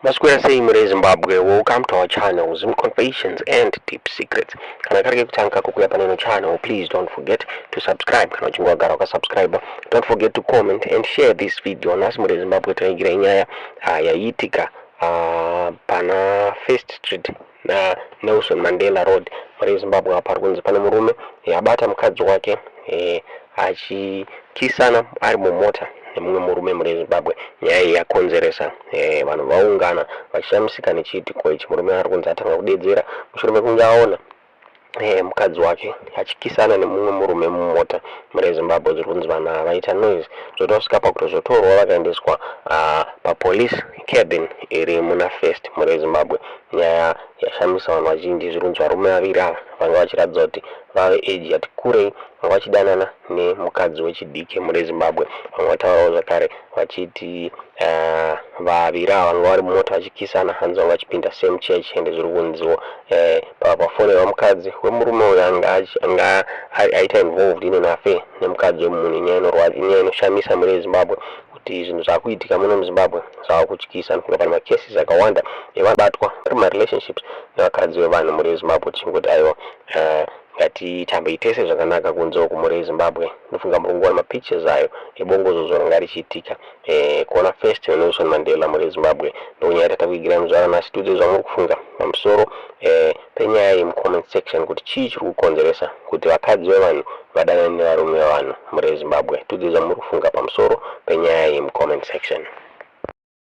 Maswera sei muri Zimbabwe? Welcome to our channel, Zim Confessions and Deep Secrets. Kana kari kekutanga kukuya paneno channel, please don't forget to subscribe. Kana uchinge wagara wakasubscribe, don't forget to comment and share this video. Nhasi muri Zimbabwe taigira nyaya yaiitika pana First Street na Nelson Mandela Road. Muri Zimbabwe pari kunzi pane murume abata mukadzi wake achikisana ari mumota nemumwe murume muri Zimbabwe. Nyaya iyi yakonzeresa vanhu vaungana vachishamisika nechiitiko ichi. Murume ari kunzi atanga kudedzera mushure mekunge aona mukadzi wake achikisana nemumwe murume mumota. Muri Zimbabwe zviri kunzi vanhu ava vaita noise zvotosvika pakutozotorwa vakaendeswa papolice cabin iri muna First. Muri Zimbabwe nyaya yashamisa vanhu vazhinji. Zviri kunzi varume vaviri ava vanga vachiratidza kuti vave age yati kurei, vanga vachidanana nemukadzi wechidiki. Muri Zimbabwe vamwe vataurawo zvakare vachiti vaviri ava vanga vari mumota vachikisana, hanzi vanga vachipinda same church. Ende zviri kunziwo pafonerwa mukadzi wemurume uyu anga aita involved in an affair nemukadzi wemunhu. Nyaya inorwadza, inyaya inoshamisa muri Zimbabwe kuti zvinhu zvaakuitika muno muZimbabwe zvava kutyisa. Nofunga pane macases akawanda evabatwa vari mumarelationships nevakadzi vevanhu muri Zimbabwe. Tichingoti aiwa, ngatitambei tese zvakanaka kunze uku. Muri Zimbabwe ndofunga muri kungoona mapictures ayo ebongozozo ranga richiitika kuona First Nelson Mandela. Muri Zimbabwe ndonyaya tatakuigira muzuva ranhasi. Tiudze zvamuri kufunga pamusoro penyaya iyi mucomment section, kuti chii chiri kukonzeresa kuti vakadzi vevanhu vadanane nevarume vevanhu. Muri Zimbabwe, tiudze zvamuri kufunga pamusoro penyaya iyi mucomment section.